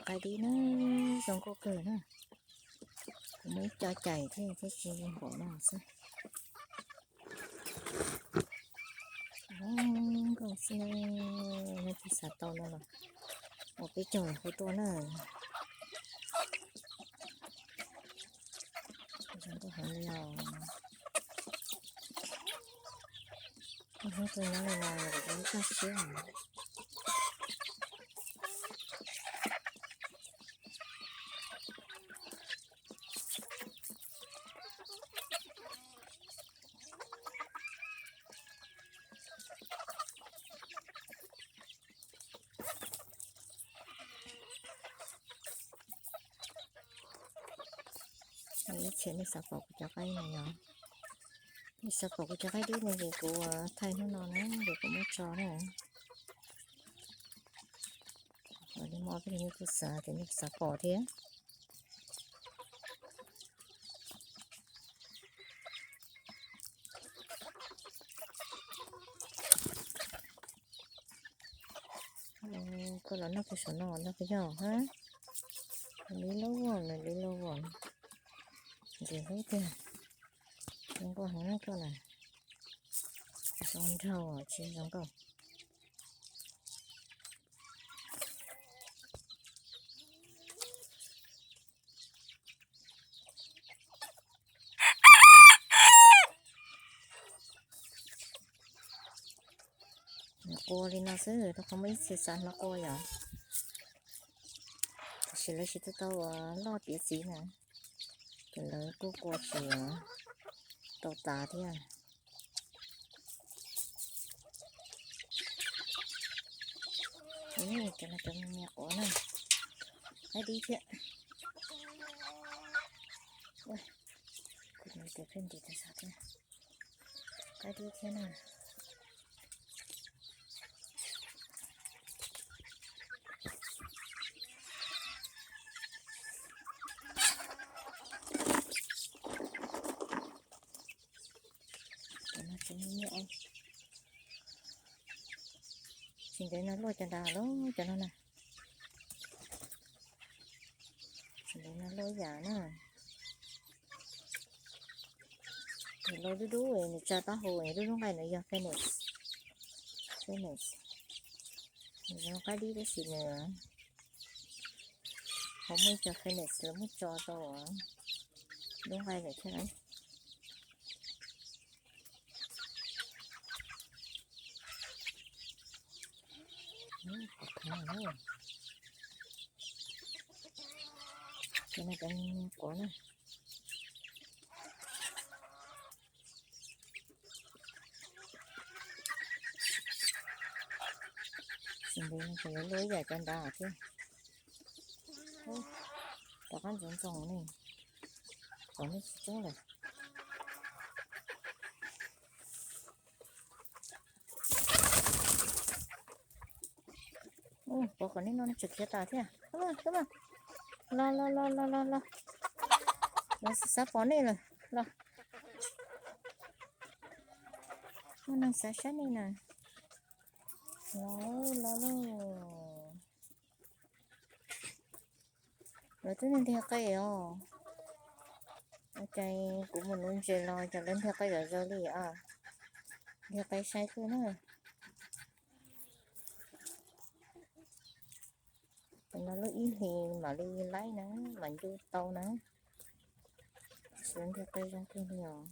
qaib dib na, zoo nkauj kawg na. Kuv muaj ib co cais thiab, thiab tsis npaum no xwb. Zoo nkauj xwb, nej twb xav tau no los ua peb caug hu tuaj na. Zoo nkauj heev li os. Hnub tuaj nyob li no lawm, lub toj siab. Ib txhia nej xav pom kuv cov qaib no yog, nej xav pom kuv cov qaib dib no ces kuv thaij hnub no na, ces kuv muab tso na. Li mo peb li nej kuj xav ces nej xav pom thiab. Koj los noj koj saum no, noj koj yog hab. Li loj voj, li loj voj, ntxim hlub tiag. Zoo nkauj heev na koj na. Zoo nraug tsis zoo nkauj. Nws qua li no xwb, rau qhov muaj ib txhia xav hnov qua yom. Tiam sis lawv tsis tau tau loj tiav txiv na, ces lawv kuj qua tsis tau tas thiab. Cov no cov me me quav na, qaib dib thiab. Kuv tus pheej ntim tas zog thiab, qaib dib thiab na. Tsis ntev no luaj cov nrad lawm cov no na. Tsis ntev no luaj ib yam na. Nws los dub dub, nws tsa taub hau, nws dub dub nqaij, nws yog Phoenix. Phoenix. Nws zoo qaib dib tab sis nws ho muaj ib co Phoenix lawv muab tso tau dub nqaij lawm thiab na. Cov no cov me me quav na. Tsis ntev no ces yuav luaj ib yam cov nrad thiab. Rov qab ntxoov ntxoo ne, kom nej tsis tsob lawm. Pov kom nej noj, nej tseem khiav tas thiab. Los los los los los los. Lawv xav pom nej lawm los. Muaj neeg xav saib nej na. Los los los. Lawv twb ntiag qe os. Ua cas kuv mus nuv ntses los cas lawv ntiag qe zom zaws li os. Ntiag qe sai kawg na. Tam no lub ib hlis mam li laib na, mam ncu tau na. Tab sis lawv ntiag qe zoo kawg li os.